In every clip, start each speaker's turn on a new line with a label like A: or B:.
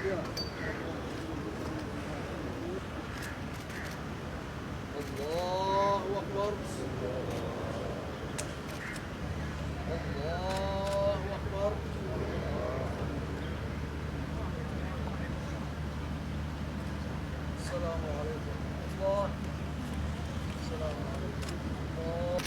A: الله أكبر، الله أكبر. السلام عليكم الله، السلام عليكم الله.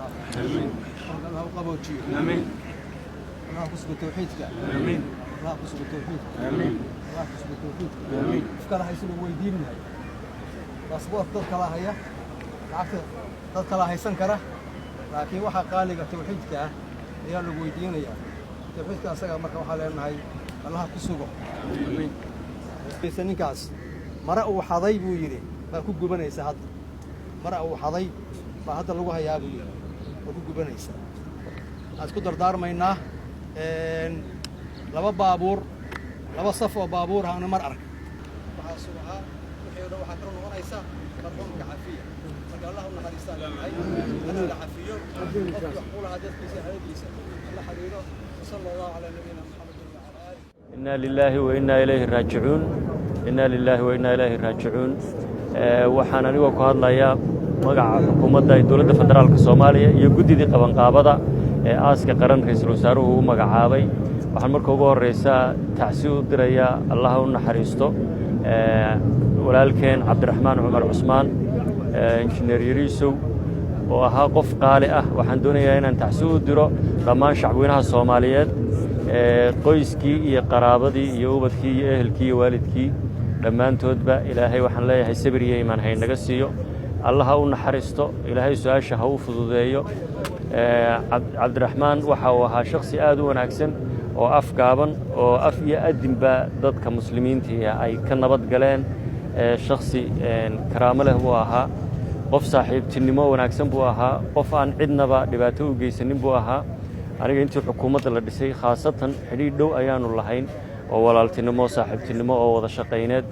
B: Allah u qaboojiyo. Amiin. Allah ku sugo tawxiidka. Amiin. Allah ku sugo tawxiidka. Amiin. Allah ku sugo tawxiidka. Amiin. Qof kale haysan ugu weydiinahay. Baasaboorka dad kala haya, lacagta dad kala haysan kara, laakiin waxa qaaliga tawxiidka ah ayaa lagu weydiinayaa. Tawxiidka asaga marka waxaa leenahay Allah ku sugo. Amiin. Ninkaas mara uu xaday buu yidhi baa ku gubanaysa hadda. Mara uu xaday baa hadda lagu hayaa buu yidhi, waa ku gubanaysa. Waxaan isku dardaarmaynaa laba baabuur, laba saf oo baabuur ah mar ark. Waxaa sugahaa wixii oo dhan waxaa kala noqonaysa marxuumka cafiya. Marka Allah u naxariistaa leenahay, alla la cafiyo, qofkii wax ku lahaa dadkiisa haladiisa alla xiriiro. Sala Allahu calaa nabiyina Maxamedin wacala aalihi.
C: Inna lilaahi wa innaa ilayhi raajicuun, inna lilaahi wa innaa ilayhi raajicuun. Waxaan anigoo ku hadlayaa magaca xukuumadda ee dowladda federaalka Soomaaliya iyo guddidii qabanqaabada ee aaska qaran ra'iisul wasaaruhu u magacaabay, waxaan marka ugu horreysa tacsi u dirayaa, Allaha u naxariisto, walaalkeen Cabdiraxmaan Cumar Cusmaan, Injineer Yariisow, oo ahaa qof qaali ah. Waxaan doonayaa inaan tacsi u diro dhammaan shacbweynaha Soomaaliyeed, qoyskii iyo qaraabadii iyo ubadkii iyo ehelkii iyo waalidkii dhammaantoodba. Ilaahay waxaan leeyahay sabir iyo iimaan haynaga siiyo. Allaha u naxariisto, Ilaahay su-aasha ha u fududeeyo. Cabdiraxmaan waxa uu ahaa shakhsi aad u wanaagsan oo af gaaban oo af iyo adinba dadka muslimiintii ay ka nabad galeen. Shakhsi karaamo leh buu ahaa, qof saaxiibtinimo wanaagsan buu ahaa, qof aan cidnaba dhibaato u geysanin buu ahaa. Aniga intii xukuumadda la dhisay khaasatan xidhiidh dhow ayaanu lahayn oo walaaltinimo, saaxiibtinimo oo wada shaqayneed,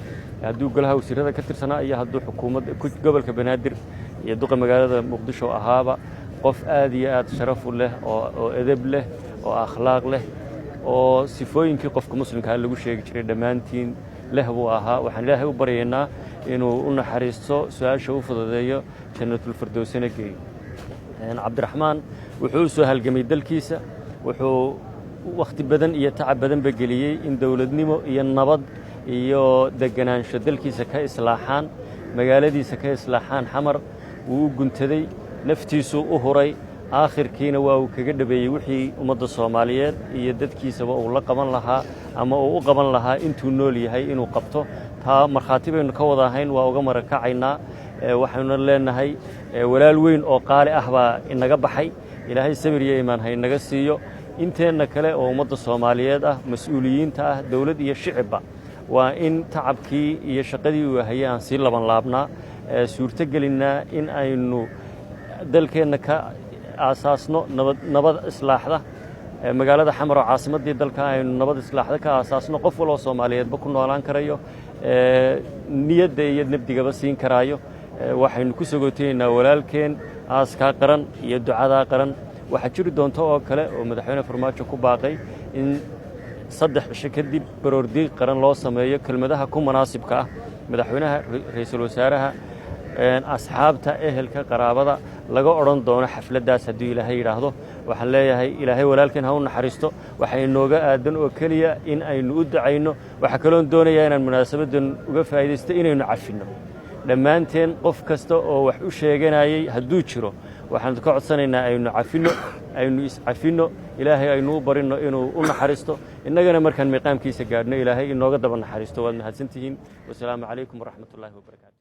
C: hadduu golaha wasiirada ka tirsanaa iyo hadduu xukuumadda gobolka Banaadir iyo duqa magaalada Muqdisho ahaaba. Qof aad iyo aad sharaf u leh oo edeb leh oo akhlaaq leh oo sifooyinkii qofka muslimkaa lagu sheegi jiray dhammaantiin leh buu ahaa. Waxaan Ilaahay u baryaynaa inuu u naxariisto, su-aasha u fududeeyo, Jannatulfirdowsana geeyo. Cabdiraxmaan wuxuu u soo halgamay dalkiisa, wuxuu wakhti badan iyo tacab badanba geliyey in dowladnimo iyo nabad iyo deganaansho dalkiisa ka islaaxaan, magaaladiisa ka islaaxaan Xamar. Wuu u guntaday, naftiisuu u huray, aakhirkiina waa uu kaga dhabeeyey wixii ummadda Soomaaliyeed iyo dadkiisaba uu la qaban lahaa ama uu u qaban lahaa intuu nool yahay inuu qabto. Taa markhaati baynu ka wada ahayn, waa uga marakacaynaa. Waxaynu leenahay walaal weyn oo qaali ah baa inaga baxay. Ilaahay sabir iyo iimaan ha inaga siiyo. Inteenna kale oo ummadda Soomaaliyeed ah, mas-uuliyiinta ah, dowlad iyo shicibba, waa in tacabkii iyo shaqadii uu hayay aan sii laban laabnaa, suurto gelinnaa in aynu dalkeenna ka aasaasno nabad, nabad islaaxda magaalada Xamar oo caasimaddii dalka aynu nabad islaaxda ka aasaasno, qof waloo Soomaaliyeedba ku noolaan karayo, niyadda iyo nabdigaba siin karaayo. Waxaynu ku sagootaynaa walaalkeen aaskaa qaran iyo ducadaa qaran. Waxaa jiri doonta oo kale oo madaxweyne Farmaajo ku baaqay in 3 cisho kadib baroordiiq qaran loo sameeyo. Kelmadaha ku munaasibka ah madaxweynaha, ra'iisul wasaaraha, asxaabta, ehelka, qaraabada laga odhan doono xafladdaas hadduu Ilaahay yidhaahdo. Waxaan leeyahay Ilaahay walaalkeen ha u naxariisto. Waxa inooga aadan oo keliya in aynu u ducayno. Waxaa kaloon doonayaa inaan munaasabaddan uga faa'iidaysto inaynu cafinno dhammaanteen. Qof kasta oo wax u sheeganayey hadduu jiro, waxaan ka codsanaynaa aynu cafinno, aynu iscafinno, Ilaahay aynu u barinno inuu u naxariisto, innagana markaan miiqaamkiisa gaadhno Ilaahay inooga daba naxariisto. Waad mahadsantihiin. Wasalaamu calaykum waraxmatullaahi wabarakaatu.